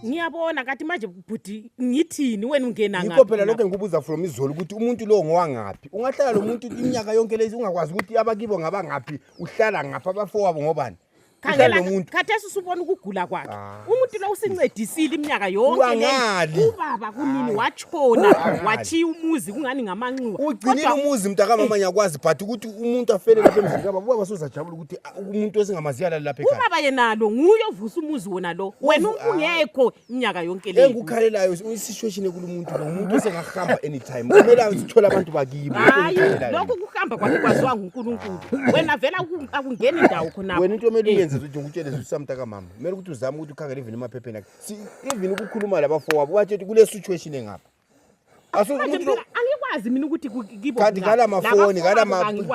Ngiyabona kathi manje bhuti ngithini wena ungena ngaphi? Yikho phela lokho ngikubuza from izolo ukuthi umuntu lo ngowangaphi. Ungahlala lo muntu iminyaka yonke lezi ungakwazi ukuthi abakibo ngaba ngaphi, uhlala ngapha abafowabo ngobani? Khangela khathesi usubona ukugula kwakhe. Umuntu lo usincedisile iminyaka yonke le. Ubaba kunini wachona, wachiya umuzi kungani ngamanxuwa. Ugcinile umuzi mntaka mama nyakwazi but ukuthi umuntu afele lapha emzini kaba ubaba sozajabula ukuthi umuntu esingamaziyala lapha ekhaya. Ubaba yenalo nguye ovusa umuzi wona lo. Wena ungekho iminyaka yonke le. Engukhalelayo isituation ekumuntu lo umuntu osengahamba anytime. Kumele sithola abantu bakibo. Hayi lokho kuhamba kwakhe kwaziwa nguNkulunkulu. Wena vela akungeni indawo khona. Wena into emele ukuthi ngikutshele usamtaka mama. Kumele ukuthi uzame ukuthi ukhangele even emaphepheni akhe. Even ukukhuluma labafowabo bathi kule situation engapha. Angikwazi mina ukuthi kibo kanti ngala mafoni ngala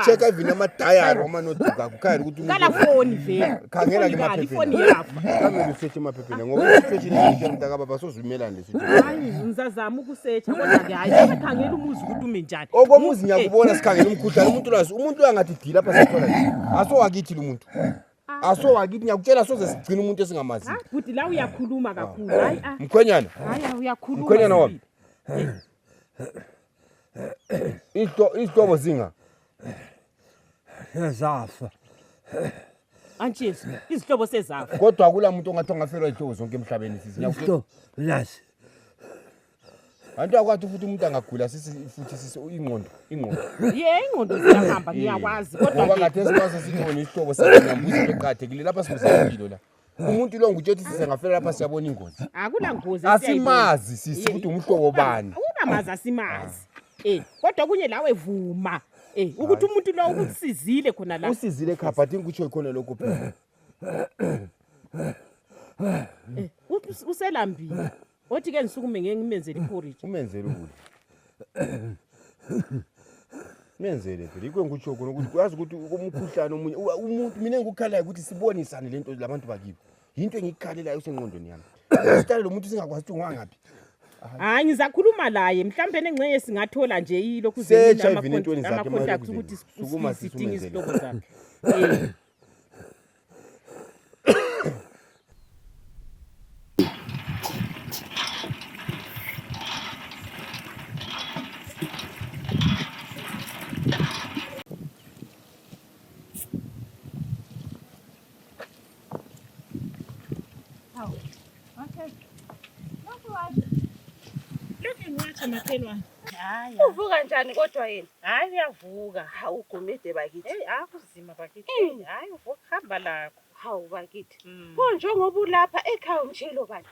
check even ama diary oma notebook akukhaya ukuthi ngala phone vele khangela ke maphepheni ifoni yafa kamele usearch emaphepheni ngoba situation engike mntaka baba sozumelana lesituation. Hayi ngizazama ukusearcha kodwa ke hayi khangela umuzi ukuthi ume njani. Okomuzi ngiyakubona sikhangela umkhuhlane umuntu angathi dila lapha sithola nje aso wakithi lo muntu aso wakithi ngiyakutshela soze sigcina umuntu esingamazi. Futhi la uyakhuluma kakhulu hayi mkhwenyana hayi uyakhuluma mkhwenyana wami Ihlobo zinga zafa Antshisi izihlobo sezafa kodwa akula umuntu ongathi ongafelwa ihlobo zonke emhlabeni sisi ngiyakutshela lasi Antu akwathi futhi umuntu angagula sisi futhi sisi ingqondo ingqondo ziyahamba ngiyakwazi kodwa ngoba ngathi esikwase sithone isihlobo sakhe ngambuzi eqhathekile lapha sikusempilo la umuntu lo ngutshethi sisengafela lapha siyabona ingozi akula ngozi asimazi sisi ukuthi umhlobo bani unamazi asimazi kodwa kunye lawe vuma ukuthi umuntu lo ukusizile khona la usizile khapha thi ngikutsho khona lokho phela uselambile othi ke ngisukume ngeke ngimenzele iporridge umenzele ukudla menzele phela ikwe ngikutsho khona ukuthi uyazi ukuthi umkhuhlane omunye umuntu mina ngikukhala ukuthi sibonisane lento labantu bakibo into engikhalelayo usengqondweni yami sicela lo muntu singakwazi ukuthi ungangaphi. Hayi ngizakhuluma laye mhlambe nengcenye singathola nje yilokhu zenina ama-contacts ukuthi sidinga isihlobo zakhe. Hayi uvuka njani kodwa yena? Hayi uyavuka. Hawu ugumede bakithi. Akuzima bakithi. Hayi uvuka hamba lakho. Hawu bakithi. Pho njengoba ulapha ekhaya umtshelo bani?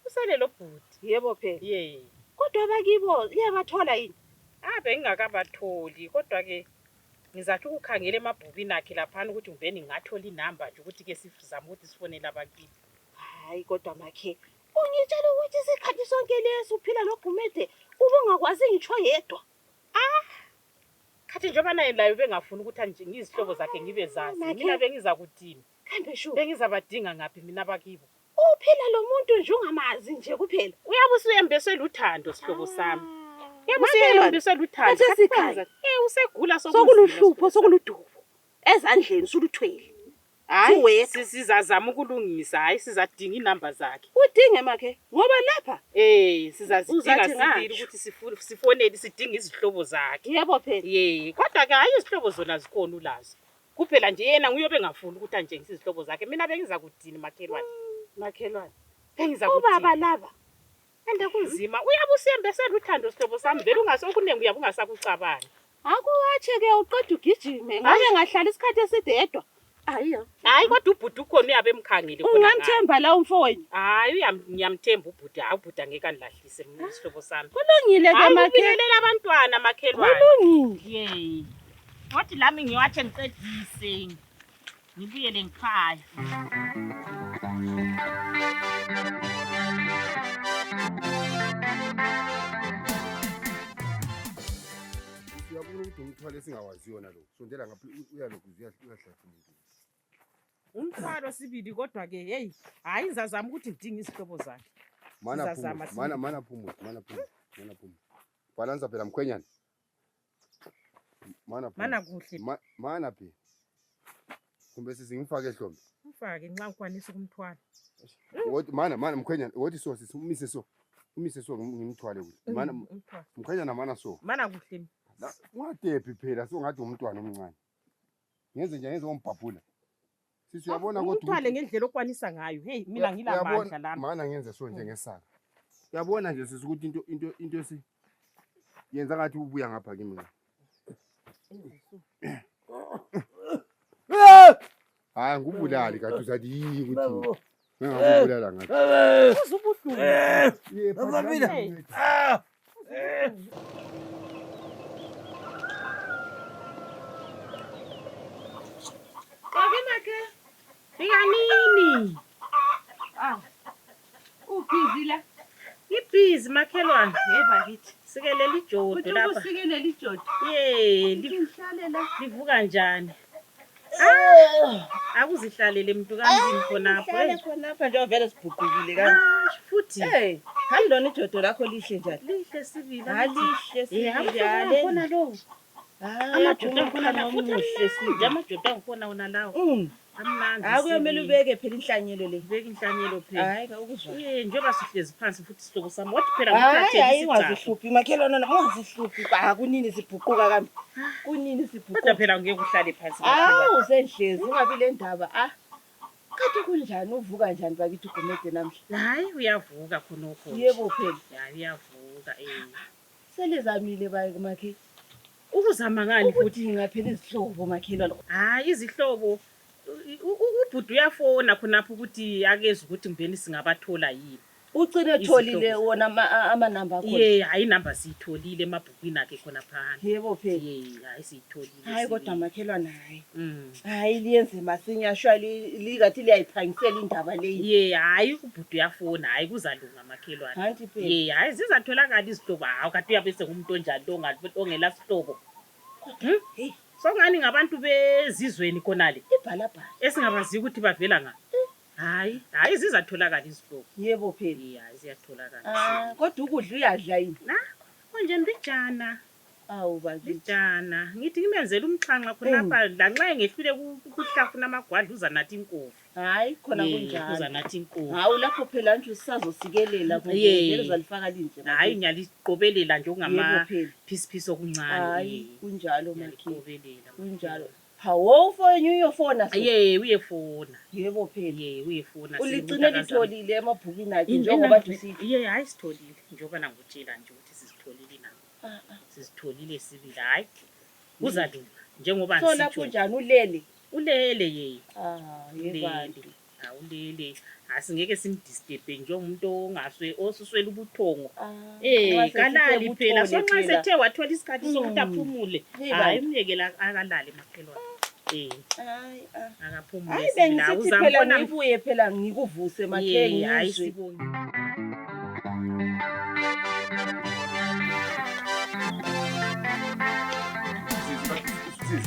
Usele lo bhuti. Yebo phela. Kodwa bakibo liyabathola yini? Bengingakabatholi kodwa ke ngizathi ukukhangela emabhukwini akhe laphana ukuthi ngiveni ngingathola inamba nje ukuthi ke sizama ukuthi sifonele abakithi. Hayi kodwa makhe ungitshela ukuthi isikhathi sonke leso uphila nogumede ubungakwazi ngitsho yedwa. Khathi njengoba naye layo bengafuni ukuthi nje ngizihlobo zakhe ngibe zazi. Mina bengiza kuthini? Kambe sho bengizabadinga ngaphi mina abakibo? Uphila lo muntu nje ungamazi nje kuphela. Uyabe usuyembeswe luthando sihlobo sami. Uyabe usuyembeswe luthando. Usegula sokuluhlupho sokuludubo. Ezandleni suluthwele. Hayi sizazama ukulungisa hayi sizadinga inamba zakhe. Udinge makhe ngoba lapha sizazidinga sidile ukuthi sifonele sidinga izihlobo zakhe. Yebo phela. Kodwa ke hayi izihlobo zona zikhona ulazo. Kuphela nje yena nguye bengafuni ukuthi anjengise izihlobo zakhe. Mina bengiza kudini makhelwane. Bengiza kuthi ubaba laba. Ande kunzima uyabe usembesela uthando sihlobo sami vele ungasokunenge uyabe ungasakucabani. Akuwatshe ke uqeda ugijime ngabe ngahlala isikhathi eside yedwa. Hayi kodwa ubhuti ukhona uyabe emkhangile khona. Ungamthemba la umfowenu? Hayi ngiyamthemba ubhuti. Hayi ubhuti angeke anilahlise mina isihlobo sami. Kulungile ke makhe. Ubingelela abantwana makhelwane. Kulungile. wathi lami ngiwatshe ngicedise ngibuyele ngikhaya. Uyabona ukuthi umthwalo esingawaziyo nalo. Sondela ngaphi uyalokhu uyahlathulula. Umthwalo sibili kodwa ke hey hayi ngizazama ukuthi ngidinge izihlobo zakhe. Mana phumuza. Balanza phela mkhwenyana. Mana kuhle. Mana phi. Kumbe sizingifake ehlombe. Ufake nxa ukwanisa ukumthwala. Wothi mana mkhwenyana, wothi so umise so. Umise so ngimthwale kuhle. Mana mkhwenyana mana so. Mana kuhle. Ungadephi phela so ngathi umntwana omncane. Ngenze umbhabhula. Sisi uyabona kodwa uthwale ngendlela okwanisa ngayo. Hey mina ngilamandla lami. Mana ngenze so nje ngesaka. Uyabona nje sisi ukuthi into si yenza ngathi ubuya ngapha kimi la. Hayi ngubulali kanti uzathi yini ukuthi ngingakubulala ngathi. Uzubuhlungu. Yebo mina. Ke Nini? Ubhizile? Ibhizi makhelwane. Yeba kithi. Sikelela ijodo lapha. Uthi usikelela ijodo. Lihlalela. Livuka njani? Akuzihlalele mntu kanzima khonapho. Hlale khonapha nje vele sibhuqukile kanti. Futhi. Hayi lona ijodo lakho lihle njani? Lihle sibili. Lihle sibili. Khona lo. Amajodo akhona nomuhle sibili. Amajodo akhona wona lawo. Amnandi. Akuyomela ubeke phela inhlanyelo le. Ubeke inhlanyelo phela. Hayi ukuzwa. Njengoba sihlezi phansi futhi isihlobo sami wathi phela hayi ungazihluphi makhelwana ungazihluphi kunini sibhuquka kambi. Kunini sibhuquka. Kodwa phela ngeke uhlale phansi makhelwana. Usenhlezi ungabi le ndaba Kathi kunjani uvuka njani bakithi ugumede namhla? Hayi uyavuka khonokho. Yebo phela. Hayi uyavuka Selezamile makhe. Ukuzama ngani futhi ngaphela izihlobo makhelwana. Hayi izihlobo ubhudu uyafona khonapho ukuthi akeze ukuthi ngibeni singabathola yini. Ugcine etholile wona ama-number akho. Hayi number siyitholile emabhukwini akhe khona phana. Yebo phela. Hayi siyitholile. Hayi kodwa makhelwana hayi. Hayi liyenze masinya shwa likathi liyayiphangisela indaba leyi. Hayi ubhudu uyafona hayi kuzalunga makhelwana. Hanti phela. Hayi sizatholakala izihlobo hawu kanti uyabe sengumuntu onjani ongela sihlobo. Songani ngabantu bezizweni konale. Ibhalabhala. Esingabazi ukuthi bavela ngaphi. Hayi zizatholakala izihlobo. Yebo phela. Hayi ziyatholakala. Kodwa ukudla uyadla yini? Konje mbijana. Awu bazijana. Ngithi ngimenzela umxhanxa khonapha lanxa engehlule ukuhlafuna amagwadla uzanathi inkomo. Hayi khona kunjalo. Uzanathi inkomo. Hawu lapho phela nje usazosikelela vele uzalifaka linje. Hayi ngiyaliqobelela nje ungama phisiphisi okuncane. Hayi kunjalo makhe. Qobelela. Kunjalo. Hawo ufone uyofona so. Uyefona. Yebo phela. Uyefona. Uligcine litholile emabhukwini akhe njengoba dusithi. Hayi sitholile njengoba nangutshela nje ukuthi sizitholile na. Sizitholile sibili hayi. Uzalunga njengoba sisho. So lapho njani ulele? Ulele yebandi. Ulele. Asingeke simdisturbe njengomuntu osuswela ubuthongo. Kalali phela so nxa sethe wathola isikhathi sokuthi aphumule. Hayi umyekela akalale makhelwane. Hayi akaphumule. Hayi bengisithi phela ngibuye phela ngikuvuse makhe hayi sibonge.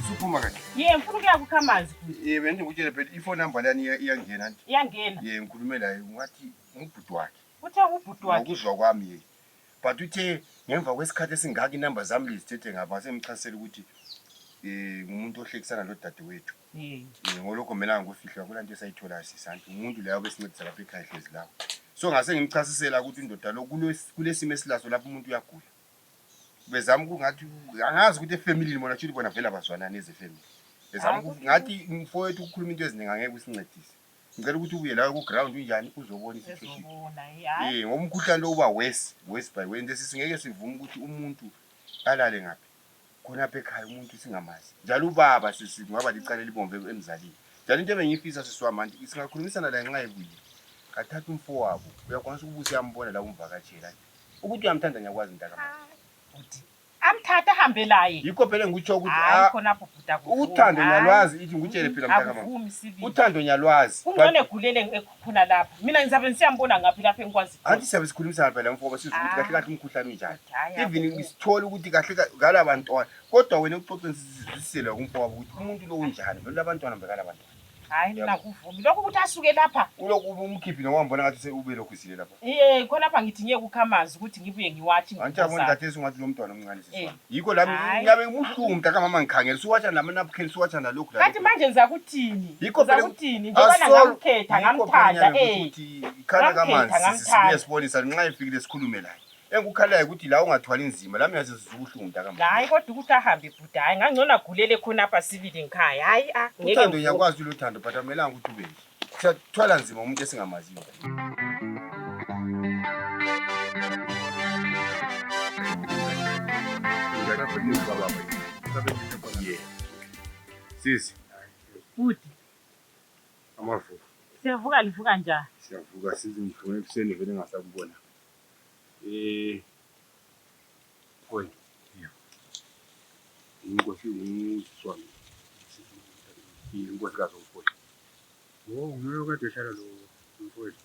Suphuma kahle. Mfuna ukuya kukhamazi. Bende ngutshele phela ifone number lani iyangena nje. Iyangena. Ngikhulume laye ngathi ngubhudu wakhe. Uthe ubhudu wakhe. Ukuzwa kwami but uthe ngemva kwesikhathi esingaka inamba zami lizithethe ngapha semchasela ukuthi ngumuntu ohlekisana lo dadewethu. Ngolokho mina ngikufihla kulanto esayithola sisanti umuntu leyo besincedisa lapha ekhaya hlezi lawo. So ngase ngimchasisela ukuthi indoda lo kulesimo esilaso lapho umuntu uyagula. Bezama kungathi angazi ukuthi efamily bona chithi bona vela bazwana neze family. Bezama ngathi mfowethu ukukhuluma into eziningi angeke usincedise. Ngicela ukuthi ubuye la ku ground unjani uzobona isituation. Ngomkhuhlane lo uba worse by when singeke sivume ukuthi umuntu alale ngaphi. Khona apha ekhaya umuntu singamazi. Njalo ubaba sisi ngaba licala libombe emzalini. Njalo into ebengifisa sisiwamanti singakhulumisana la nxa ebuye. Kathatha umfowabo uyakwanisa ukubusa yambona la umvakatshela. Ukuthi uyamthanda ngiyakwazi intaka manje. Uthi amthatha ahambe laye yikho phela ngikutsho ukuthi hayi khonapho bhuta uthando nyalwazi ithi ngutshele phela mntakamama akuvumi sibili uthando nyalwazi ungcone egulele ekhuphuna lapha mina ngizabe siyambona ngaphi lapha engikwazi anti siyabe sikhulumisa phela mfoba siza ukuthi kahle kahle umkhuhlane unjani Hayi, even sithola ukuthi kahle ngala bantwana kodwa wena uxoxeni sisizisele kumfoba ukuthi umuntu lo unjani vele abantwana bekala bantwana hayi mina kuvumi lokho ukuthi asuke lapha ulokhu umkhiphi nowambona ngathi ube lokhu isile lapha khonapha ngithi ngeke ukhamazi ukuthi ngibuye ngiwathi anti yabona dadesi ungathi lo mntwana omncane sisona yikho lami ngiyabe ngibuhlungu mntakamama ngikhangela suwatsha nama-napkin suwatsha nalokhu kanti manje ngizakuthini Yikho phela- ngizakuthini njengoba ngamkhetha ngamthanda ukuthi ikhala kamanzi sibuye sibonisa nxa efikile sikhulume laye engikukhalayo ukuthi la ungathwali nzima lami yaze sizubuhlungu mntakamama hayi kodwa ukuthi ahambe bhuda hayi ngangcono agulele khonapha sibili ngikhaya hayi uthando ngiyakwazi ulothando but amelanga ukuthi ube nje siyathwala nzima umuntu esingamaziyo sisi bhuti amavuka siyavuka livuka njani siyavuka sizi ngivuke ekuseni vele ngasakubona Boy, inkosi ngumswami inkosikazi omfowethu nguye kade ehlala lo mfowethu.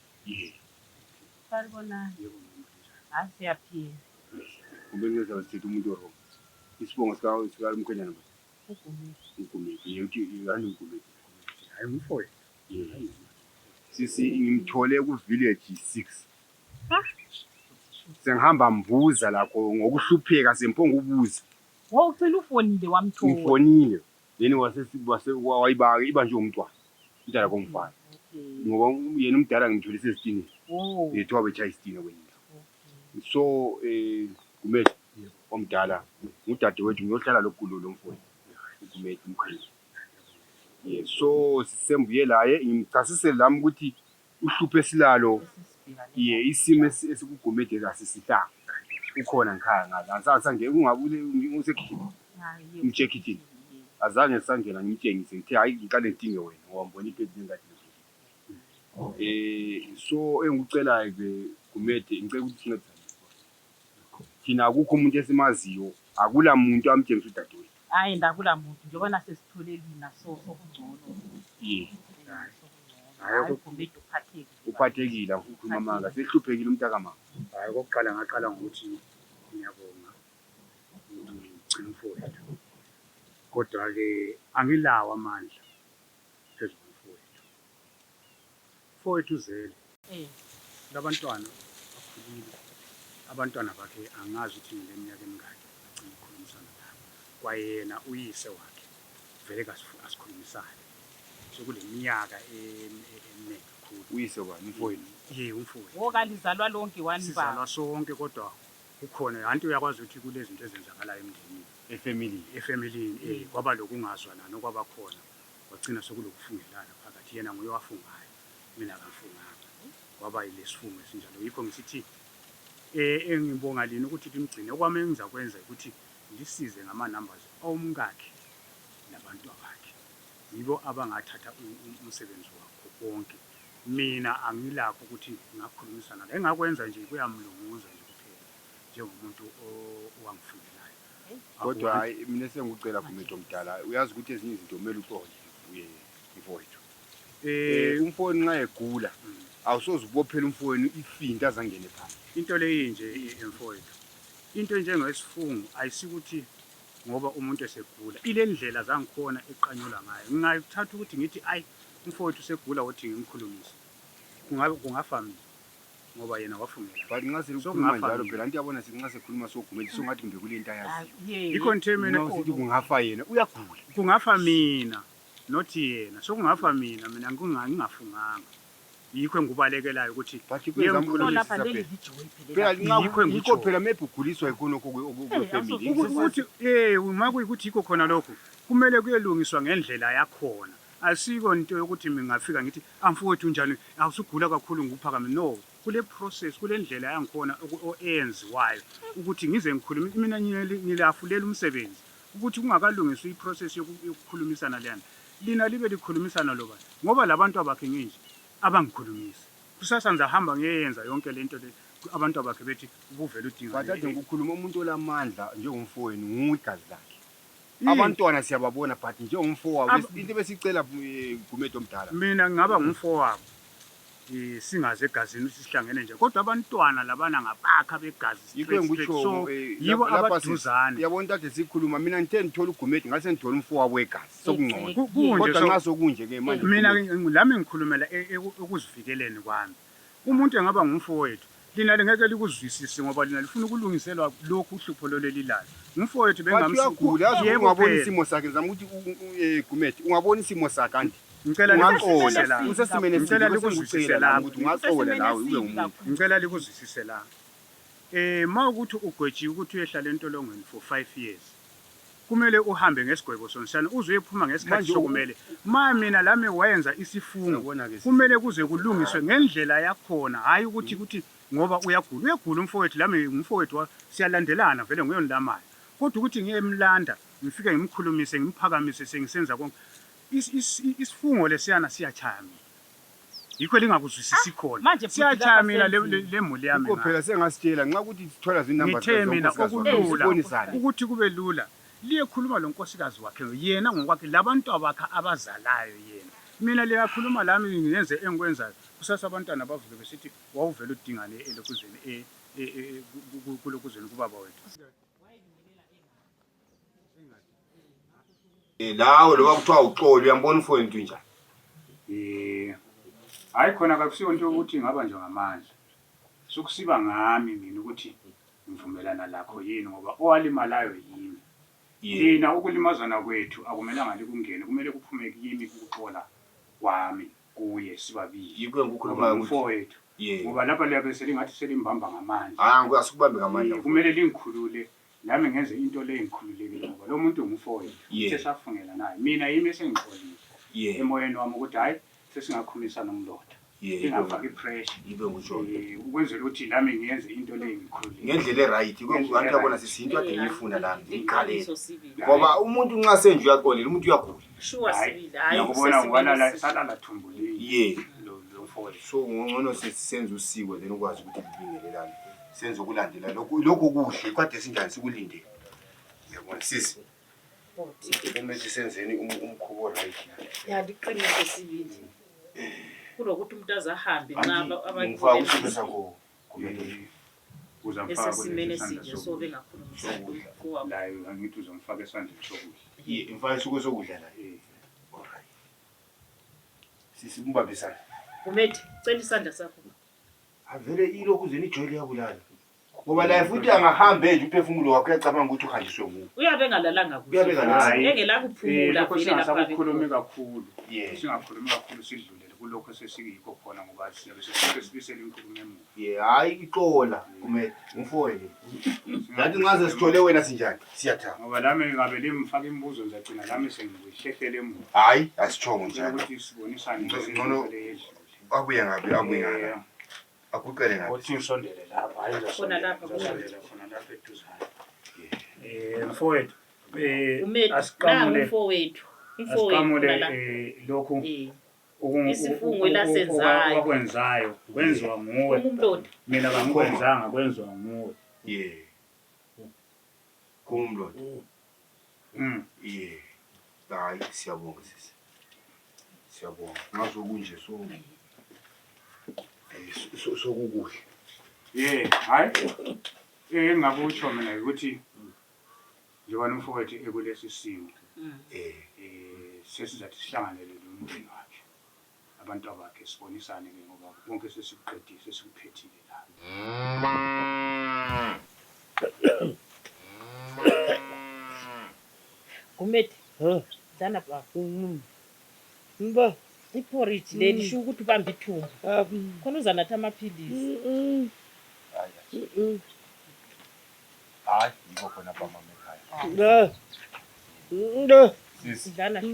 salibonani Yebo ngumfowethu. hayi siyaphila kumbe ngizaba sithethe umuntu oro isibongo sikamkhwenyana Ngumeti yethi ingane Ngumeti Hayi umfowethu. sisi ngimthole ku village 6 sengihamba mbuza lakho ngokuhlupheka semponga ubuza ucela ufonile wamthola ngifonile then wayiba iba nje umntwana intala komfana ngoba yena umdala ngimtholise esitini yethu abechaya isitini kwenyina so Ngumeti omdala ngudade wethu ngiyohlala lokulo lomfowethu Ngumeti umkhaya so sisembuye laye ngimchasisele lami ukuthi uhluphe silalo isimo esikugumede asisihlanga ukhona ngikhaya ngaza sange ungabule usekhiphini umcheckithini azange sangena ngimtshengise ngithe hayi ngiqale ngidinge wena ngoba ngibona iphepha engadi so engikucelayo ke Ngumede ngicela ukuthi sincedane thina akukho umuntu esimaziyo akula muntu amtshengisa udadewethu hayi ndakula muntu njengoba sesithole lina sokungcono hayi Ngumede uphathekile ukhuluma manga sehluphekile umntakamama Hayi kokuqala ngaqala ngokuthi ngiyabonga ngicela umfowethu. Kodwa ke angilawo amandla phezulu umfowethu. Umfowethu uzele. Labantwana bakhulile. Abantwana bakhe angazi ukuthi ngileminyaka emingaki agcina ukukhulumisana nabo. Kwayena uyise wakhe vele asikhulumisana. Sokule minyaka emine kakhulu. uyise bani umfowethu Umfowethu. wokalizalwa lonke wani ba Sizalwa sonke kodwa kukhona anti uyakwazi ukuthi kulezinto ezenzakalayo emndenini efamilini kwaba lokungazwana nokwaba khona wagcina sokulokufungelana phakathi yena nguye wafungayo mina akafunganga kwaba yilesifungo esinjalo yikho ngisithi engibonga lini ukuthi limgcine okwami engizakwenza ukuthi ngisize ngama numbers omkakhe nabantu bakhe yibo abangathatha umsebenzi wakho konke mina angilapho ukuthi ngakhulumisana la engakwenza nje kuyamlunguza nje kuphela njengomuntu owangifundelayo kodwa mina sengikucela Ngumeti omdala uyazi ukuthi ezinye izinto kumele uxole mfowethu umfowenu nxa egula awusoze ubophela umfowenu ifinta azangene phansi into leyi nje emfowethu into njengesifungo ayisikuthi ngoba umuntu esegula ile ndlela zangikhona eqanyola ngayo ngingayithatha ukuthi ngithi ayi umfowethu segula wothi ngimkhulumise kungafa mina ngoba yena wafungela but nxa selikhuluma njalo phela anti yabona nxa sekhuluma soGumede songathi kumbe kule nto ayaziyo yikho nje mina usithi kungafa yena uyagula kungafa mina not yena sokungafa mina ngingafunganga yikho engubalekelayo ukuthi yikho phela maybe uguliswa yikhonokho kwefamily ukuthi uma kuyikuthi yikho khona lokho kumele kuyelungiswa ngendlela yakhona asiko into yokuthi ngingafika ngithi amfowethu njani awusugula kakhulu nguphakame no kule process kule ndlela yangikhona oyenziwayo ukuthi ngize ngikhulume mina ngilafulela umsebenzi ukuthi kungakalungiswa iprocess yokukhulumisana leyana lina libe likhulumisana lo bani ngoba labantu abakhe nginje abangikhulumisa kusasa ngizahamba ngiyenza yonke lento le abantu abakhe bethi ubuvela udinga Bathathe ngokukhuluma umuntu olamandla njengomfowenu nguigazi lakhe. Abantwana siyababona but njengomfowabo into besicela Gumede omdala. mina ngingaba ngumfowabo singaze egazini sihlangene nje kodwa abantwana labana ngabakha begazi Yikho ngikutsho yibo abaduzane yabona kade sikhuluma mina ngithe ngithola uGumede ngase ngithola umfowabo wegazi sokungcono. kunje Kodwa nxa sokunje ke manje mina lami ngikhulumela ukuzivikeleni kwami umuntu engaba ngumfowethu lina lengeke likuzwisise ngoba lina lifuna ukulungiselwa lokhu uhlupho lolelilayo umfowethu bengamsikule yazi ungabona isimo sakhe ngizama ukuthi Gumede ungabona isimo sakhe kanti ngicela ungaxola la usesimene ngicela likuzwisise la ukuthi ungaxola lawe ube umuntu. ngicela likuzwisise la mawukuthi ugwejiwe ukuthi uyehlala entolongweni for 5 years kumele uhambe ngesigwebo sonshana uzoyephuma ngesikhathi sokumele mina lami wayenza isifungo kumele kuze kulungiswe ngendlela yakhona hayi ukuthi ngoba uyagula umfowethu lami umfowethu siyalandelana vele nguyonilamayo kodwa ukuthi ngiyemlanda ngifike ngimkhulumise ngimphakamise sengisenza konke isifungo lesiyana siyachaya mina yikho lingakuzwisisi khona siyachaya mina lemuli yami Yikho phela sengasitshela nxa ukuthi sithola zinamba ngithe mina okulula ukuthi ukuthi kube lula liyekhuluma lo nkosikazi wakhe yena ngokwakhe labantu abakhe abazalayo yena mina liyakhuluma lami ngiyenze engikwenzayo kusasa abantwana bavuke besithi wawuvela udingane elokuzeni kulokuzeni kubaba wethu lawe loba kuthiwa uxolo uyambona umfowethu njani hayi khona kakusiyo into ukuthi ngaba nje ngamandla sokusiba ngami mina ukuthi ngivumelana lakho yini ngoba owalimalayo yini yena ukulimazana kwethu akumelanga likungene kumele kuphume kimi ukuxola kwami kuye sibabili yikho ngikukhuluma umfowethu ngoba lapha liyabe selingathi selimbamba ngamandla ngasukubambe ngamandla kumele lingikhulule nami ngenze into le ngikhululekile ngoba lo muntu ngumfowethu uthe safungela naye mina yimi esengixolile emoyeni wami ukuthi hayi sesingakhulisa nomloda ingafaki ipressure yibe ngisho ukwenzela ukuthi nami ngiyenze into le ngikhululekile ngendlela eright abantu yabona sisinto ade ngiyifuna lana ngikhalele ngoba umuntu nxa senje uyaxolela umuntu uyagula sure sibili hayi ngiyabona ngwala salala thumbulini lo mfowethu so ngcono senze usiko then ukwazi ukuthi libingelelane senze ukulandela lokho kuhle kade sinjani sikulinde yabona sisi kumele senzeni umkhubo right yaliqinise sibili kulokuthi umuntu azahambe nxa ngifaka usuku sakho kumele uzamfaka esesimene sinje so bengakhulumisa kuwa layo angithi uzomfaka esandleni sokudla mfaka usuku sokudla la alright sisi kumbambisana Gumede cela isandla sakho avele ilokuzeni ijoli yakulala ngoba la futhi angahambe nje uphefumulo wakho uyacabanga ukuthi uhanjiswe nguwe uyabe engalalanga kuhle Uyabe engalalanga. engela kuphumula vele lapha singakhulumi kakhulu singakhulumi kakhulu sidlulele kulokho sesikikho khona ngoba siyabe sesibisela inkulumo emuva hayi ixola kumele umfowethu ngathi nxa sithole wena sinjani siyathaba ngoba lami ngabe limfaka imibuzo ngizagcina lami sengihlehlele emuva hayi asithongo njalo ukuthi sibonisane Ngcono abuye ngabe akuqele ngabe uthi usondele lapha hayi khona lapha khona lapha eduzane mfowethu Gumede asiqamule umfowethu lokhu isifungo elasenzayo wakwenzayo kwenziwa nguwe umloda mina kangikwenzanga kwenziwa nguwe kumlodo hayi siyabonga sisi siyabonga ngazo kunje sokukuhle hayi engakutsho mina ukuthi njengoba umfowethu ekulesi simo sesizathi sihlanganele nomndeni wakhe abantu abakhe sibonisane ke ngoba konke sesikuqedile sesikuphethile la Gumede dlana baba mba iporridge leli sho ukuthi ubamba ithumbu khona uzanatha amaphilisi hayi yikho khona bama ekhaya sisi dlana sho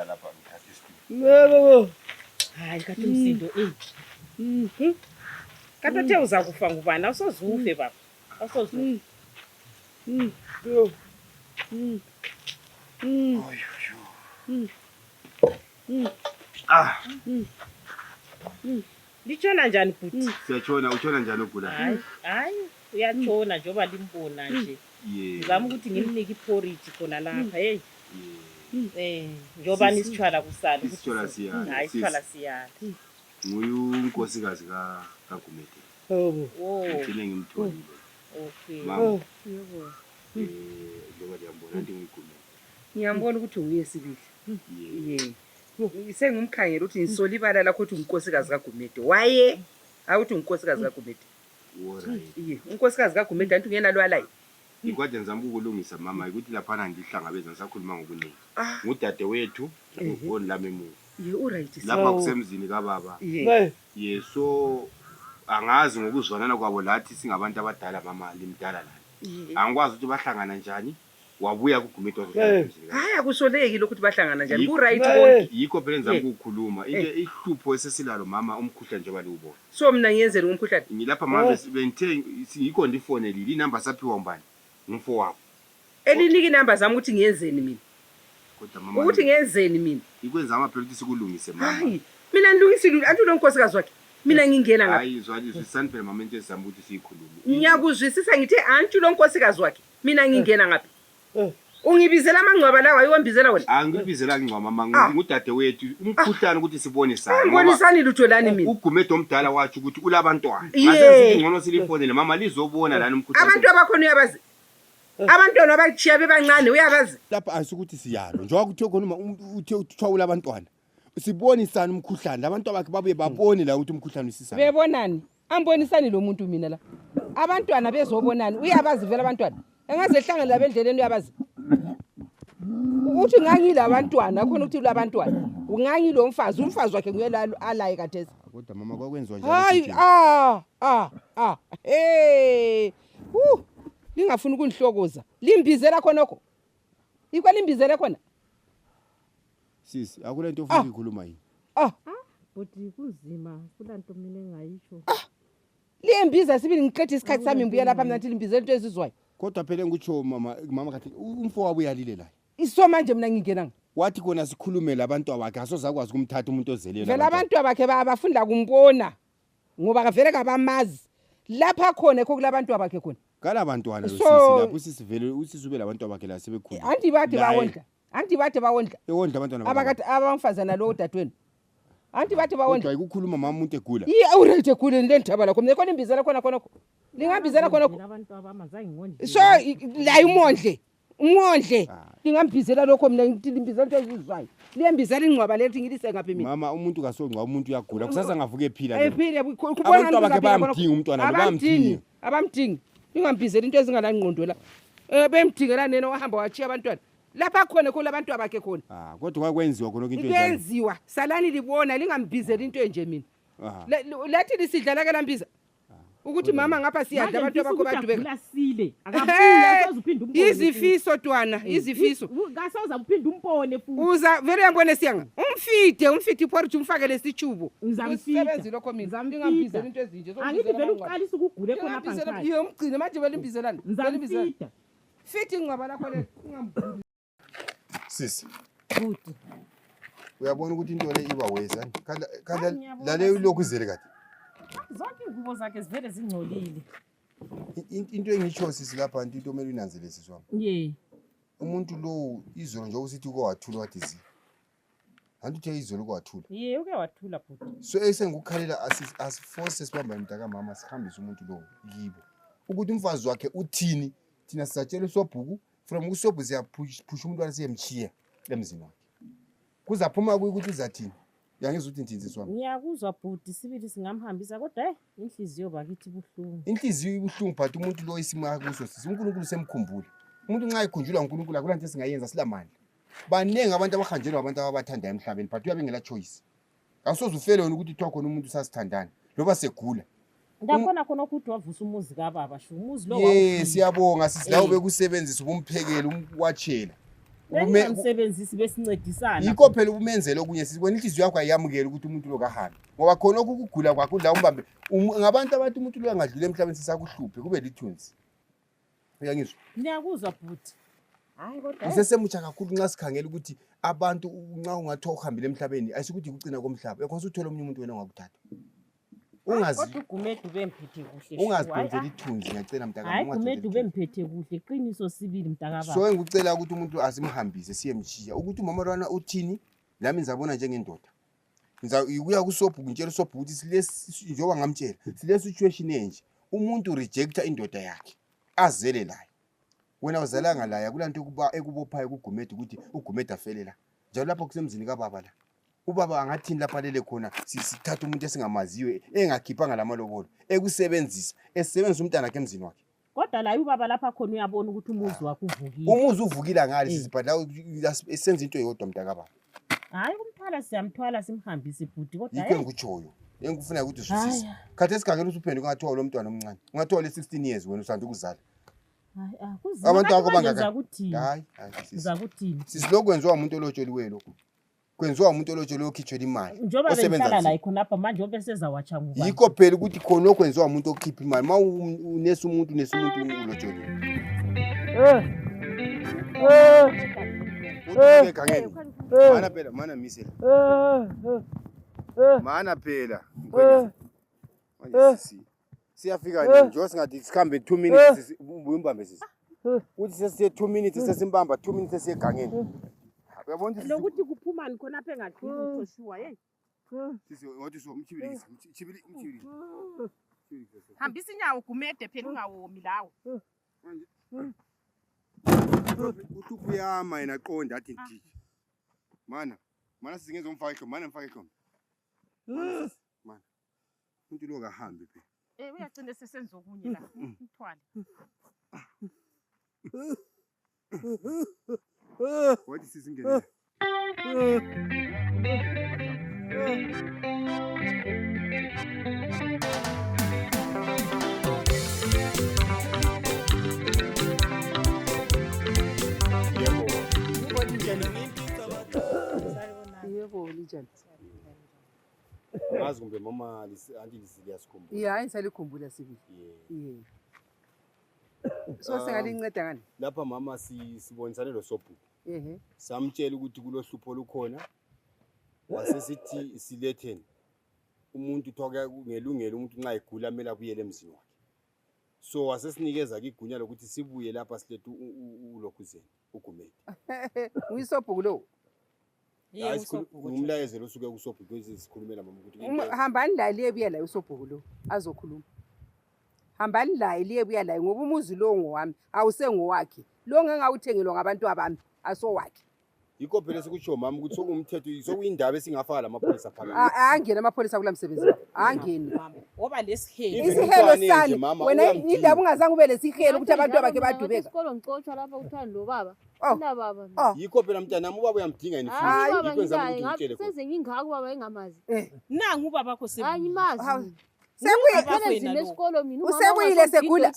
lapha ngithatha isipili hayi kathi umsindo kathi uthe uzakufa ngubani awusozufe baba awusozufe litshona njani bhuti? Siyatshona, utshona njani ogula? Hayi uyatshona njengoba limbona nje. Ngizama ukuthi ngimnike iporridge khona lapha hey. Njengoba nisithwala kusala ukuthi isithwala siyala. Hayi isithwala siyala. Nguye unkosikazi kaGumede. Ngithine ngimtholile. Okay. Mama. Njengoba ngiyambona into ngigumede. Ngiyambona ukuthi nguye sibili. Sengimkhangela ukuthi ngisolibala lakho ukuthi unkosikazi kaGumede. Waye awuthi unkosikazi kaGumede. Alright. Unkosikazi kaGumede antu ngenalo alayi. Ngikwade ngizama ukulungisa mama ukuthi laphana ngihlangabeza ngisakhuluma ngokuningi. Ngudade wethu uboni lami emuva. Alright. Lapha kusemzini kababa. So angazi ngokuzwanana kwabo lathi singabantu abadala mama limdala lana. Angikwazi ukuthi bahlangana njani. Wabuya kuGumede wazohlala. Hayi akusoleki lokuthi bahlangana njani. Ku-right konke. Yikho phela ngizama ukukhuluma. Into ihlupho esesilalo mama umkhuhlane njengoba liwubona. So mina ngiyenzela umkhuhlane. Ngilapha mama bengithe yikho ndifonelile inamba saphiwa mbani. Ngumfo wakho. Eliniki inamba zami ukuthi ngiyenzeni mina. Kodwa mama Ukuthi ngiyenzeni mina. ikwenza amaphela ukuthi sikulungise mama. Hayi mina ngilungisile antu lo nkosikazi wakhe. Mina ngingena ngapha. Hayi zwalizwe saniphe mama into ezama ukuthi siyikhulume. Ngiyakuzwisisa ngithi antu lo nkosikazi wakhe. Mina ngingena ngapha. Ungibizela amangcwaba lawa ayiwombizela wena. Angibizela ingcwaba mama ngudade wethu umkhuhlane ukuthi sibonisane. Ngobonisani lutho lani mina. uGumede omdala wathi ukuthi ulabantwana. Ngase ngcono silifonele mama lizobona lana umkhuhlane. Abantu abakhona uyabazi. Abantwana abachiya bebancane uyabazi. Lapha asikuthi siyalo njengoba kuthiwe khona uthe uthwawula abantwana. Sibonisana umkhuhlane abantu abakhe babuye babone la ukuthi umkhuhlane usisana. Bebonani? Ambonisani lo muntu mina la. Abantwana bezobonani uyabazi vela abantwana. Engaze hlangana labendleleni uyabazi. Uthi ngangile abantwana khona ukuthi labantwana. Ungangile umfazi wakhe nguyela alaye kathesi. Kodwa mama kwakwenziwa njalo. Hayi hey. Lingafuni ukunihlokoza. Limbizela khonokho. Ikho limbizele khona. Sisi akula into ofuna ukukhuluma yini? Buti kuzima kulanto mina engayisho. Limbiza sibili ngiqedwe isikhathi sami ngibuya lapha mina nthi limbizela into ezizwayo. Kodwa phela ngikutsho mama kathi umfo wabo uyalile la. Iso manje mina ngingenanga. Wathi kona sikhulume labantu abakhe asozakwazi ukumthatha umuntu ozelele. Vela abantu abakhe bayabafunda kumbona. Ngoba kavele kabamazi. Lapha khona ekho kulabantu abakhe khona. Kala abantwana lo sisi lapho usisivele usisube labantu abakhe la sebekhulu. Anti bade bawondla. Ewondla abantwana abakade abamfazana lo dadweni. Anti bade bawondla. Kodwa ukukhuluma mama umuntu egula. Awurayite egula lendaba lakho. Mina khona imbizela khona khonokho. Lingambizela khonokho. Abantu abamazange ngondle. So la umondle. Lingambizela lokho mina ngithi limbizela into ezizwayo. Liyembizela ingcwaba lethi ngilise ngapha mina. Mama umuntu kasongcwa umuntu uyagula kusasa ngavuke ephila. Ephile kubona abantu abakhe bayamdinga umntwana bayamdinga. Abamdingi. Lingambizela into ezinganangqondo la. Bemdingela nena wahamba wachiya abantwana. Lapha khona kulabantu abakhe khona. Kodwa kwakwenziwa khona into enjalo. Kwenziwa. Salani libona lingambizela into enje mina. Lathi lisidlala ke lambiza. Ukuthi mama ngapha siyadla abantu abakho badubeka. Ulasile. Akabuya asoza uphinda umbone. Izifiso twana, izifiso. Ngasoza uphinda umbone futhi. Uza vele yambone siyanga. Umfide iporridge umfake lesitshubo. Usebenzi lokho mina. Ngingambizela into ezinje. Angithi vele uqalisa ukugule khona lapha ngikhaya. Iyo umgcine manje vele imbizelana. Ngizamfida. Fithi ingcwaba lakho le ungambuli. Sisi. Buti. Uyabona ukuthi into le iba wesa. Khala lale lokhu izele kade. Zonke ingubo zakhe zivele zingcolile. Into engitsho sisi lapha into omele unanzelise swami. Umuntu lo izolo nje usithi uke wathula wathi zi. Antu uthe izolo uke wathula. Uke wathula buti. So esengukhalela asiforce sibamba mntaka mama sihambise umuntu lo kibo. Ukuthi umfazi wakhe uthini thina sisatshela usobhuku from usobhu siyaphusha umuntu wasiyemchiya emzini wakhe. Kuzaphuma ukuthi uzathini. Yangizwe ukuthi ntinzi swami. Ngiyakuzwa buti sibili singamhambisa kodwa inhliziyo bakithi buhlungu. Inhliziyo ibuhlungu but umuntu lo isimo akuso sisi uNkulunkulu semkhumbula. Umuntu nxa ekhunjulwa uNkulunkulu akulanto esingayenza silamandla. Banenge abantu abahanjelwa abantu ababathanda emhlabeni but uyabe ngela choice. Awusoze ufele wena ukuthi uthiwa khona umuntu sasithandana loba segula. Ngabona khona ukuthi wavusa umuzi kababa sho umuzi lo wawo. Siyabonga sisi la ubekusebenzisa ubumphekela umwatshela. Umsebenzisi besincedisana. Yikho phela ubumenzele okunye sibona inhliziyo yakho ayamukela ukuthi umuntu lo kahambe. Ngoba khona ukugula kwakho la umbambe ngabantu abathi umuntu lo angadlula emhlabeni sisakuhluphe kube lithunzi. Uyangizwa? Ngiyakuzwa buti. Hayi kodwa usesemutsha kakhulu nxa sikhangela ukuthi abantu nxa ungathiwa uhambile emhlabeni ayisukuthi kucina komhlaba. Ekho usuthola omunye umuntu wena ongakuthatha. Kodwa uGumede ubemphethe kuhle. ungazidonsela ithunzi ngiyacela mntakami. Hayi Gumede ubemphethe kuhle. Qiniso sibili mntakababa. So ngikucela ukuthi umuntu asimhambise siyemshiya ukuthi umama lwana uthini nami ngizabona njengendoda. Ngizakuya kuSobhuku ngitshela uSobhuku ukuthi silesi njoba ngamtshela sile situation enje umuntu rejecta indoda yakhe azele layo. Wena uzalanga la kulanto ekubophayo kuGumede ukuthi uGumede afele la. Njalo lapho kusemzini kaBaba la. Ubaba angathini lapha lele khona sithatha umuntu esingamaziwe engakhiphanga lamalobolo ekusebenzisa esebenzisa umntana wakhe emzini wakhe. Kodwa la ubaba lapha khona uyabona ukuthi umuzi wakhe uvukile. Umuzi uvukile ngale sisibhadla esenza into eyodwa mntakababa. Hayi kumthwala siyamthwala simhambise ibhudi kodwa yikho engikutshoyo engikufuna ukuthi uzwisise. Khathi esigangeni usuphenduka ungathiwa lo mntwana omncane. Ungathiwa le 16 years wena usanda ukuzala. Abantu akho bangaka. Hayi uzakuthini? Sisilokwenziwa umuntu olotsholiwe lokho. Kwenziwa umuntu olotsholiwe okhitshela imali. Njoba benhlala la ikhonapha manje obeseza wacha ngubani. Yikho phela ukuthi khona okwenziwa umuntu okhipha imali. Ma unesa umuntu ulotsholiwe. Uthi egangeni. Mana phela, mana misela. Mana phela. Manje siyafika nje nje singathi sikhambe 2 minutes ubuyimbambe sisi. Uthi sesiye 2 minutes sesimbamba 2 minutes sesiyegangeni. Uyabona lokuthi kuphumani khona apha engathini uToshua hey. Sisi wathi so umchibilisi. Hambisa inyawo Gumede phela ungawomi lawo. Uthi kuyama yena qonda athi ndiji. Mana sizingenza umfaka ikhomba, mana mfaka ikhomba. Mana. Umuntu lo kahambe phela. Uyagcina sesenza okunye la. Umthwala. Wathi sizingene. Yebo lijani. Ngazi kumbe mama anti liyasikhumbula. Yeah, ayisalikhumbula sibili. Yeah. So singalinceda ngani? Lapha mama sibonisane lo Sobhuku. Samtshela ukuthi kulohlupho lukhona. Wasesithi siletheni. Umuntu thoka ngelungelo umuntu nxa egula mela kuyele emzini wakhe. So wasesinikeza igunya lokuthi sibuye lapha silethe uLokhuzeni uGumede. Uyisobhuku lo. Yebo uSobhuku. Umlayezelo usuke kuSobhuku ukuthi sikhulumela mama ukuthi hambani la liyebuya la uSobhuku lo azokhuluma. Hambani la liyebuya la ngoba umuzi lo ngowami awusengowakhe. Lo ngengawuthengelwa ngabantu abami asowakhe. Yikho phela sikutsho mama ukuthi sokumthetho sokuyindaba esingafaka lamapholisa phakathi. Angena amapholisa kulamsebenzi. Angeni. Ngoba lesihelo. Isihelo sani wena indaba ungazange ube lesihelo ukuthi abantu abakhe badubeka. Isikolo ngicotshwa lapha uthanda lo baba. Ina baba. Yikho phela mntana ubaba uyamdinga yini futhi. Yikho nzama ukuthi utshele khona. Senze ngingaka ubaba engamazi. Nangu ubaba bakho sebu. Angimazi. Sekuyile esikolo mina usekuyile segula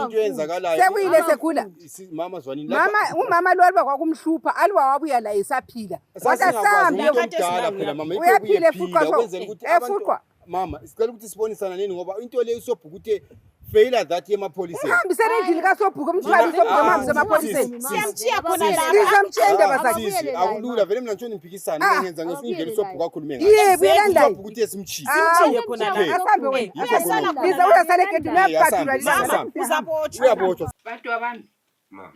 into yenzakalayo sekuyile segula mama zwanini lapha umama lo alwa kwakumhlupha alwa wabuya la esaphila wathi asambe ukudala phela mama uyaphila efuqwa mama sicela ukuthi sibonisana nini ngoba into le uSobhuku uthe failure that yemapholiseni uhambisene endlini kaSobhuku umthwalo uSobhuku ehambise emapholiseni siyamthiya khona la sizamtshenda bazakhe akulula vele mina ngitshoni mpikisana ngenza ngesindlela uSobhuku akhulume ngayo yebo yena uSobhuku uthe simchisi simthiye khona la asambe wena uyasala egedini yaphathula uzabotshwa uyabotshwa bantu abami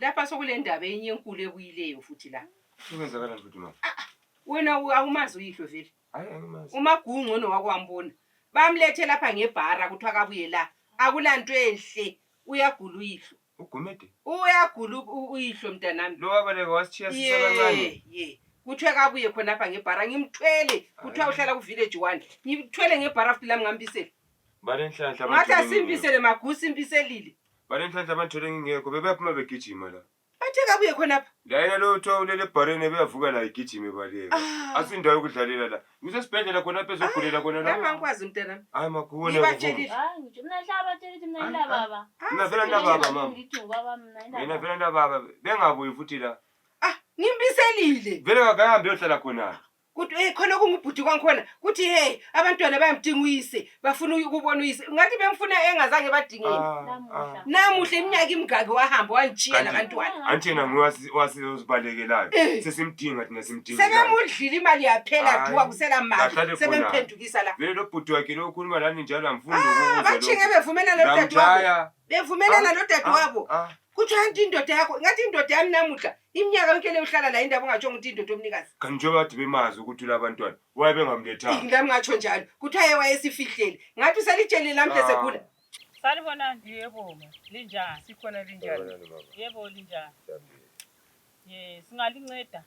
lapha sokule ndaba enye enkulu ebuyileyo futhi la ukwenzakala futhi mama wena awumazi uyihlo vele hayi angimazi uMagungqo nowakwambona bamlethe lapha ngebhara kuthi akabuye la akulanto enhle uyagula uyihlo uGumede uyagula uyihlo mntanami lo wabaleka wasithiya sisebancane kuthiwe kabuye khona lapha ngebhara ngimthwele kuthiwa uhlala ku village 1 ngimthwele ngebhara futhi lami ngambisele balenhlanhla ngathi asimbisele magusi imbiselile balenhlanhla abanthole ngingekho bebaphuma begijima la bathe kabuye khona lapha la yena lo utho ulele ebhareni beyavuka la igijime baleka asindayo ukudlalela la ngisesibhedlela khona phezogulela khona la lapha ngikwazi mntanami hayi makuwona hayi ngitsho mina hlaba tshela mina ila baba mina vela na baba mama ngithi ubaba mina vela na baba bengabuyi futhi la ngimbiselile vele akahambe yohlala khona kuthi khona kungubhuti kwangikhona kuthi hey abantwana bayamdinga uyise bafuna ukubona uyise ngathi bemfuna engazange badingeni namuhle iminyaka imingaki wahamba wanitshiya labantwana Anthina ngiwasizibalekelayo sesimdinga thina simdinga sebemudlila imali yaphela duwa kusela mali sebemphendukisa la vele lo bhuti wakhe lo ukhuluma lani njalo amfundo ukuze bachinge bevumelana lo dadewabo bevumelana lo dadewabo kuthi anti indoda yakho ngathi indoda yami namuhla iminyaka yonke le uhlala la indaba ungatsho ukuthi indoda omnikazi kanti njengoba bathi bemazi ukuthi labantwana waye bengamlethanga ngami ngatsho njalo kuthi aye wayesifihlele ngathi uselitshelile lamhle sekhula Salibona yebo linjani sikhona linjani yebo linjani singalinceda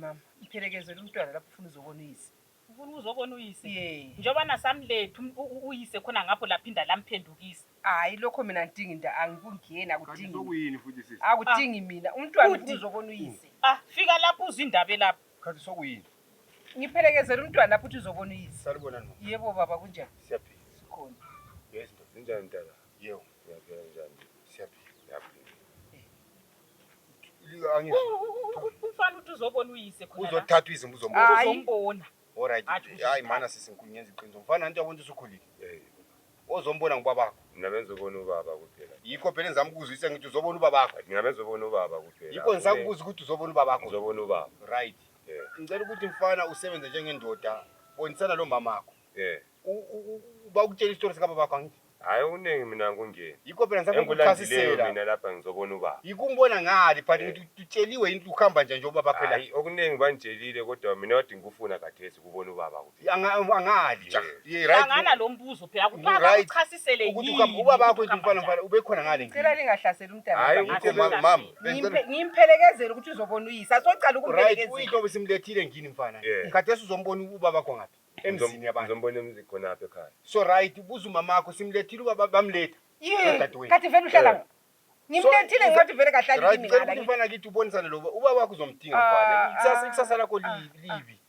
mama iphelekezele umntwana lapho ufuna uzobona uyise ufuna uzobona uyise njoba nasamlethu uyise khona ngapho laphinda lamphendukisa hayi lokho mina ngidingi inda angikungena akudingi sokuyini futhi sisi akudingi mina umntwana ufuna uzobona uyise fika lapho uzindaba lapho khathi sokuyini ngiphelekezele umntwana lapho uthi uzobona uyise salibona noma yebo baba kunjani siyaphila sikhona yes njani mntana yebo siyaphila njani siyaphila umfana uthi uzobona uyise khona uzothatha izimbu uzombona alright hayi mana sisinkunyenza iqiniso mfana into yabona usukhulile ozombona ngubabakho mina benzobona ubaba kuphela yikho phela ngizama ukuzwisa ngithi uzobona ubabakho mina benzobona ubaba kuphela yikho ngizama ukubuza ukuthi uzobona ubabakho uzobona ubaba right ngicela ukuthi mfana usebenze njengendoda bonisana lo mamakho uba ukutshela isitori sikababakho angithi hayi uningi mina ngungeni yikho phela ngizama ukuchasisela mina lapha ngizobona ubaba yikumbona ngali but utsheliwe into ukuhamba nje ubaba phela hayi okuningi banitshelile kodwa mina wadi ngikufuna kathesi ukubona ubaba ukuthi angali right angana lo mbuzo phela ubaba uchasisele yini ubaba wakho mfana ube khona ngale ngicela lingahlasela umntana hayi mama ngimpelekezele ukuthi uzobona uyise asocala ukumpelekezela uyihlo besimlethile ngini mfana kathesi uzombona ubaba wakho ngaphi emzini yabantu uzombona emzini khona apha ekhaya so right buza umamakho simlethile ubaba bamletha kathi vele uhlala ngimlethile ngathi vele kahlali kimi ngala mfana kithi ubonisana lo ubaba wakho uzomdinga mfana ikusasa lakho libi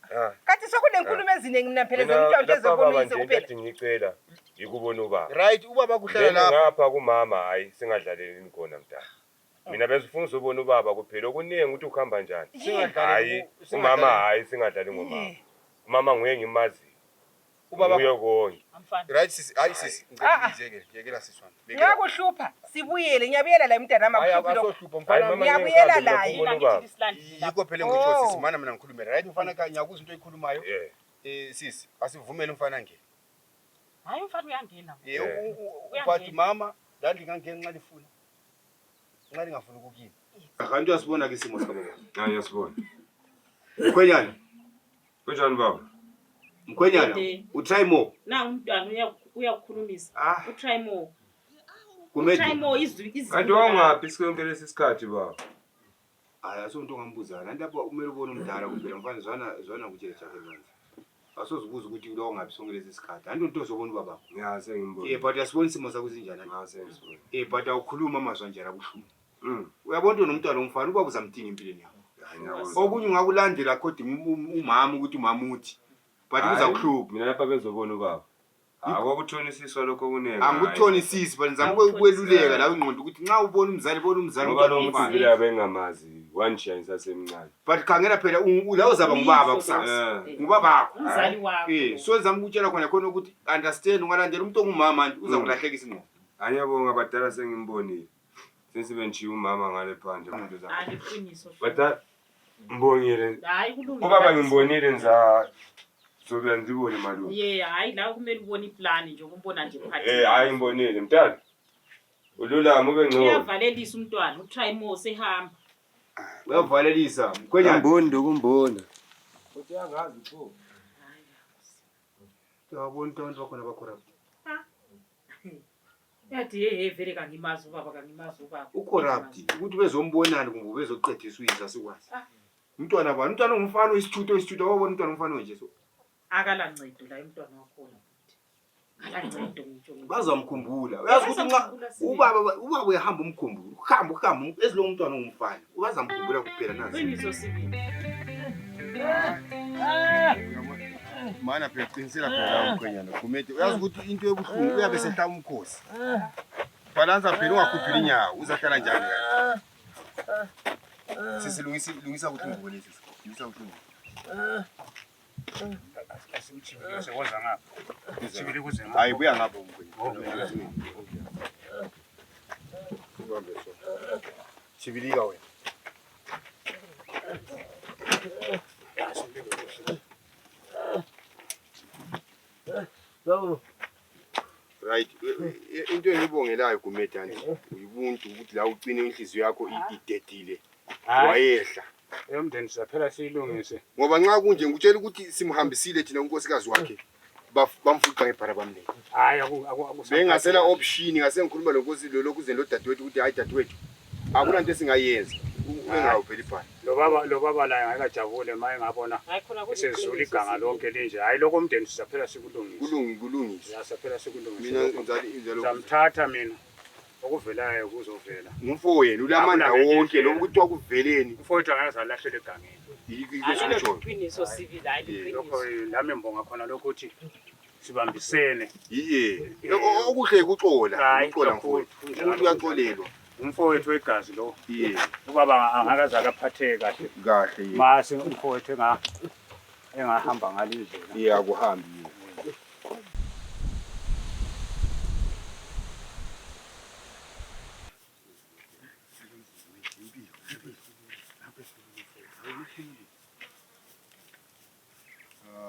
kathi sokunenkulumo eziningi mina phela zemntwana ezobona uyise kuphela nje ngicela yikubona ubaba right ubaba kuhlala lapha ngapha kumama hayi singadlaleleni khona mntana mina bezifuna uzobona ubaba kuphela okuningi ukuthi ukuhamba njani hayi umama hayi singadlali ngomama mama nguye ngimazi ubaba uyokonke right sisi hayi sisi ngicela yekela siswana ngiyakuhlupha sibuyele ngiyabuyela la umntana amakhuphi ngiyabuyela la yikho phela ngitsho sisi mana mina ngikhulumela right mfana ka ngiyakuza into oyikhulumayo sisi asivumele umfana ngene hayi umfana uyangena but mama landi ngangena nxa lifuna nxa lingafuna ukukini kanti uyasibona ke isimo sikababa hayi uyasibona mkhwenyana kunjani baba mkhwenyana utry more na umntwana uyakukhulumisa utry more kumele try more izwi kanti wangaphi sikonke lesikhathi baba hayi asonto ngambuza la lapha umele ubone umdala kuphela mfana zwana kutshela jakhe manje asozibuza ukuthi lo ngapi sonke lesikhathi anti into zobona ubaba ngiyazi ngimbona but asibona isimo sakho sinjani ngiyazi ngibona but awukhuluma amazwi njalo abuhlungu uyabona nomntwana omfana ubaba uzamdinga empilweni yakho okunye ungakulandela kodwa umama ukuthi umama uthi but uzakuhlupha mina lapha bezobona ubaba akukuthonisiswa lokho kunenge angikuthonisisi but ngizama ukweluleka la ingqondo ukuthi nxa ubona umzali ngoba lo mfana abengamazi wanishiya ngisasemncane but khangela phela la uzaba ngubaba kusasa ngubabakho umzali wakho so ngizama ukutshela khona ukuthi understand ungalandela umuntu ongumama manje uzakulahlekisa ingqondo anyabonga badala sengimbonile sensibe nje umama ngale phandle umuntu zakhe aliqiniso badala mbongile hayi kulungile ubaba ngimbonile nza sobe ndibone malume hayi la kumele ubone iplan nje ukumbona nje phansi hayi ngimbonile mntana ululama ube ngcono uyavalelisa umntwana utry more sehamba uyavalelisa mkhwenyana ngiboni ndokumbona uthi yangazi pho yabona abantu bakhona bacorrupt yathi vele kangimazi ubaba ucorrupt ukuthi bezombonana kumbe bezoqedisa uyisa sikwazi umntwana bani umntwana ongumfana oyisithutho wabona umntwana omfana nje so akala ncedo la umntwana wakho akala ncedo ngitsho bazamkhumbula uyazi ukuthi nxa ubaba uyahamba umkhumbulo uhamba ezilo umntwana ongumfana ubazamkhumbula kuphela nazi qiniso sibili mana phela qinisela phela umkhwenyana kumede uyazi ukuthi into ebuhlungu uyabe sehlala umkhosi balanza phela ungakhuphili inyawo uzahlala njani sisi lungisa ukuthi ngibone sisi lungisa ukuthi Asimchibile sekoza ngapha. Chibile kuze ngapha. Hayi buya ngapho mkhulu. Ubambe so. Chibilika wena. Right. Into engibongelayo kuMedani uyibuntu ukuthi la ucine inhliziyo yakho idedile. Wayehla. Emndeni siyaphela siyilungise. Ngoba nxa kunje ngikutshela ukuthi simhambisile thina unkosikazi wakhe bamfuqa ngebhara bamlele. Hayi bengasela option ngase ngikhuluma lonkosi lo lokhu zelo dadewethu ukuthi hayi dadewethu akuna into esingayenza ungawuveli ibhara. Lo baba la ngakajabule maye ngabona esezula iganga lonke linje. Hayi lokho umndeni siyaphela sikulungise. Kulungise. Siyaphela sikulungise. Mina ngizali injalo. Samthatha mina. Okuvelayo kuzovela. Umfowenu ulamandla wonke lokho ukuthi wakuveleni. Umfowethu angaze alahlele egangeni. Yikho Iqiniso sibili hayi lokho lami mbonga khona lokho ukuthi sibambisene. Yiye. Okuhle ukuxola, ukuxola mfowethu. Umuntu uyaxolelwa. Umfowethu wegazi lo. Yiye. Ubaba angakaze akaphatheke kahle. Kahle. Mase umfowethu engahamba ngalindlela. Yiye akuhambi.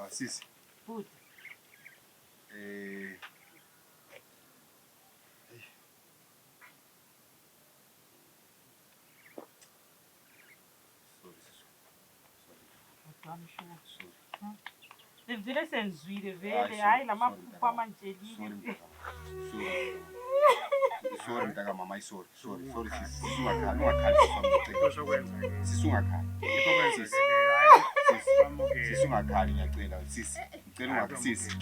Sisi. Good. Vile senzwile vele hayi lamaphupho amanjelile. Sorry mntaka mama sorry sisi ungakhali sisungakali ngiyacela sisi ngicela sisi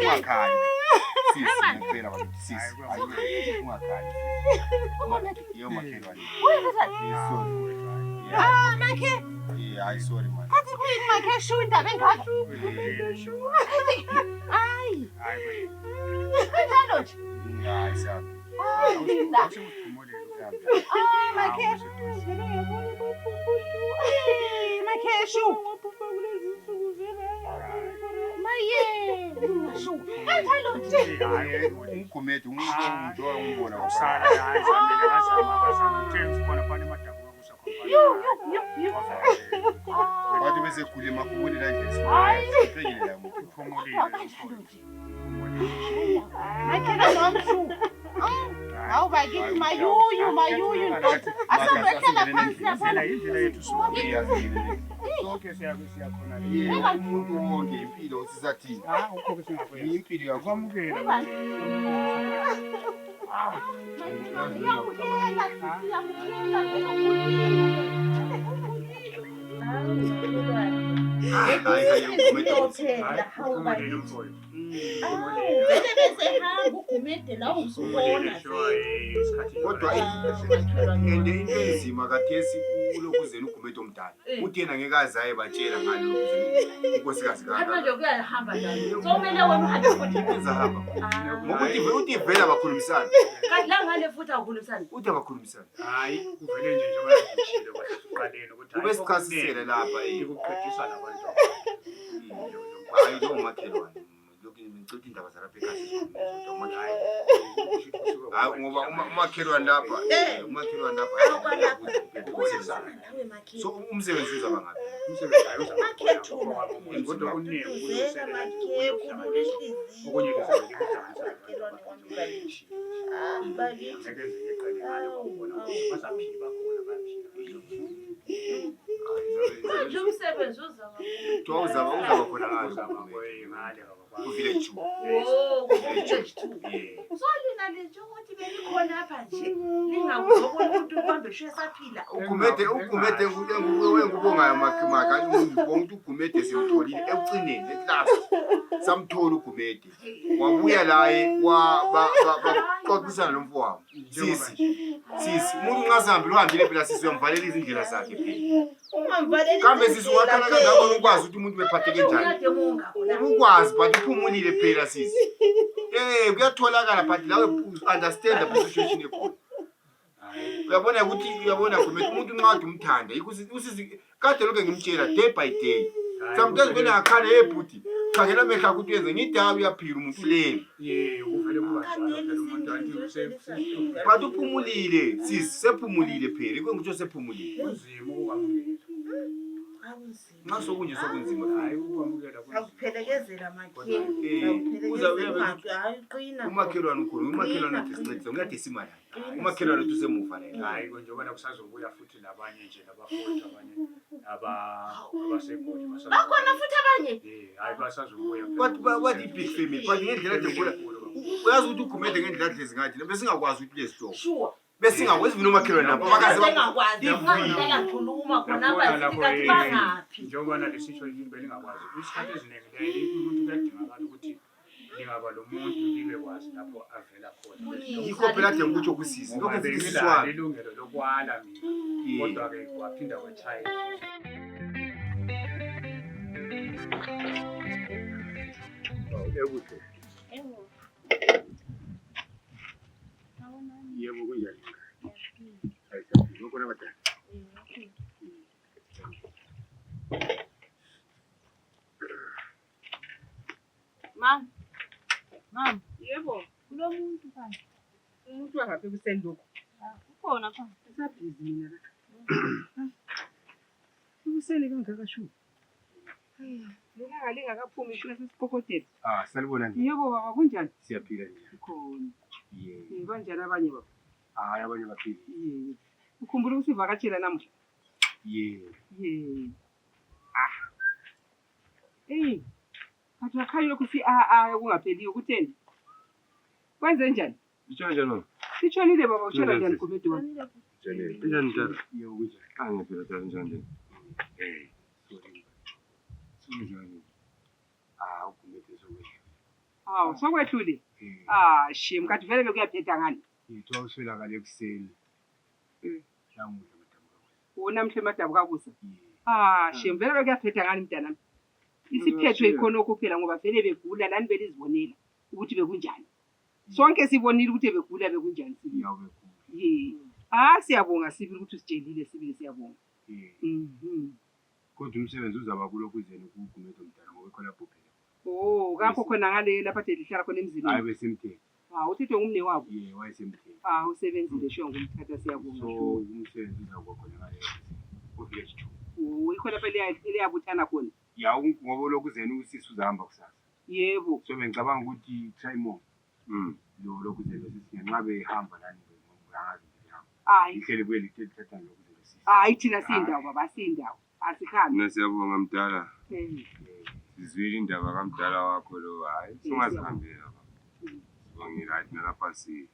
ungakhali sisi ngicela bakithi sisi ungakhali yo makhelwane sorry Makhe. hayi sorry man Kathi kuyini makhe shu indaba engaka? Hayi. Kanjalo nje. hayi sabi Makhe. Makhe shu. Maye. Shu. Kanjalo nje. Umgomedi umuntu umbona Usala hayi zamile ngazama ngithenga khona phana emadabu Bathi bese khule makuboni la nje siphekile la muntu phomolile Makhe nomshu. Hawu bakithi mayuyu ndoda. Asebekela phansi lapha. indlela yethu sonke siyakhona umuntu wonke impilo usisathini ukho singakwenza impilo yakho kwamukela Vele besehamba ugumede la uzubona. Kodwa into enzima kathesi ulokuzena ugumede omdala uthi yena ngeke azaye batshela ngalo lokuzena unkosikazi Manje kuyahamba njalo. Somele wena uhambe futhi. uzahamba ngokuthi uthi vela bakhulumisana Kanti la ngale futhi akukhulumisana. uthi abakhulumisana hayi kuvele nje njengoba ngishilo kwasesiqaleni ukuthi ube sichasisele lapha ukuqedisa labantu hayi lo makhelwane lokhu ngicela indaba zalapha ekhaya hayi ngoba umakhelwane lapha so umsebenzi uzaba ngapi umsebenzi hayi uzaba kodwa uningi ukulisela okunye kuzokudansa Manje umsebenzi uzaba khona ngalo ku-village 2 Solina nje ukuthi belikhona apha nje lingakuzobona umuntu ubambe shwe saphila. ugumede engubongayo makimaka umuntu ugumede simtholile ekucineni eclass samthola ugumede wabuya laye baxoxisana nomfowabo sisi umuntu nxa sihambile uhambile phela sisi uyamvalela izindlela zakhe kambe sisi wakhala kangako ukwazi ukuthi umuntu bephatheke njani ukwazi but uphumulile phela sisi kuyatholakala but lawe understand the situation ekhona uyabona ukuthi gumede umuntu nxa umthanda kade lokho ngimtshela day by day sometimes vele akhale ebhuti khangela amehlo akho ukuthi wenze ngidabi uyaphila umuntu ulele kuvele kungahlala phela umuntu but uphumulile sephumulile phela ikwe ngitsho sephumulile kunzima ukwamukela nxa sokunje sokunzima hayi ukwamukela akuphelekezela makhe umakhelwane ukhona umakhelwane athisincedisa ngiyade simali umakhelwane ethu semuva la hayi njengoba kusazobuya futhi labanye nje labafowethu abanye abasegoli bakhona futhi abanye hayi basazobuya what i-big family but ngendlela debula uyazi ukuthi ugumede ngendlela ahlezi ngathi besingakwazi ukuthi lezi hlobo sure besingakwazi vina umakhelwane nabo bakaze njengoba nalesisho belingakwazi isikhathi eziningi umuntu kuyadingakala ukuthi lingaba lo muntu libekwazi lapho avela khona yikho phela ade ngikutsho kusizi lokho futhi ilungelo lokwala mina kodwa-ke waphinda wetshaya yebo kunjani lokho nabadala Mama, yebo, kulomuntu phansi. Umuntu wangaphi kusendoko? Ukhona phansi. Usabhizi mina la. Ukusele kangaka shu. Lelanga lingakaphumi isho sesipokotela. Salibona nje. Yebo baba kunjani? Siyaphila nje. Ukhona. Yebo. Kanjani abanye baba? Hayi abanye baphila. Yebo. Ukhumbula ukusivakatshela namuhla? Yebo. Yebo. Kathi akhayo lokhu kungapheliyo kutheni? Kwenze njani? Utshona njani mama? Sitshonile baba utshona njani Gumede wami? Njani njani? Yebo kunjani? Angiphila njani njani? Sorry. Ugumede sokwehla. Hawu sokwehlule? Shame kathi vele bekuyaphetha ngani? Yithiwa uswelakale ekuseni. Namuhla madabukakusa. Namhla madabukakusa? Shame vele bekuyaphetha ngani mntanami? Isiphethwe ikhonokho phela ngoba vele begula lani belizibonela ukuthi bekunjani. Sonke sibonile ukuthi begula bekunjani sibili. Yawe begula. Siyabonga sibili ukuthi usitshelile sibili siyabonga. Kodwa umsebenzi uzaba kulokhu izeni ukugumede umntana ngoba ekhona bhubhela. Kakho khona ngale lapha lihlala khona emzini. Hayi besemtheni. Uthethwe ngumne wabo. Wayesemtheni. Usebenzile sho ngumthatha siyabonga. So umsebenzi uzaba khona ngale village 2. Ikhona phela eliyabuthana khona. Ya ngoba lokhu izeni usisi uzahamba kusasa. Yebo. So bengicabanga ukuthi try more. Lokhu izeni sisingabe ehamba lani ngiyangazi Hayi. Ihleli kweli lithetha lokhu izeni sisi. Hayi thina sindawo baba sindawo. Asikhambi. Nasiyabonga mdala. Sizwile indaba kamdala wakho lo hayi singazihambela baba. Sibongela right nalapha si.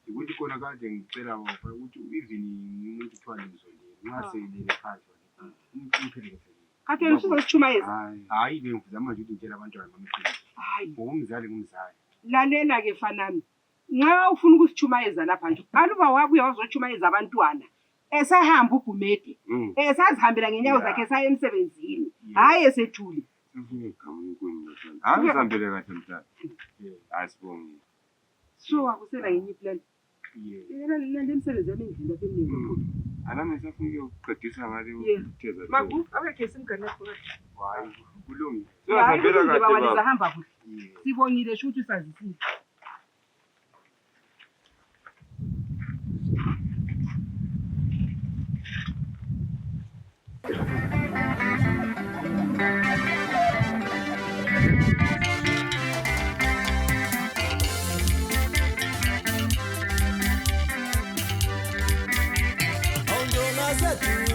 Ukuthi khona kade ngicela baba ukuthi even umuntu uthwala ngizolile. Ngaseyile phansi wena. Umphileke. Kathi wena usizoshumayeza. Hayi bengivuza manje ukuthi ngitshela abantwana bami. Hayi. Ngumzali ngumzali. Lalela ke fanami. Nxa ufuna ukusishumayeza lapha nje. Aluba wabuya wazoshumayeza abantwana. Esahamba uGumede. Esazihambela ngenyawo zakhe esaya emsebenzini. Hayi esethuli. Angizihambele kahle mdala. Asibonge. So akusela ngenye plan. Yena emsebenzi yami endlini lapha emini. Anami safike ukuqedisa ngale ukutheza. Magu awekhe simgane lapho. Hayi kulungile. Singazihambela kahle baba. baba. Hamba kuhle. Sibongile shuthi usazisile. Onde nós é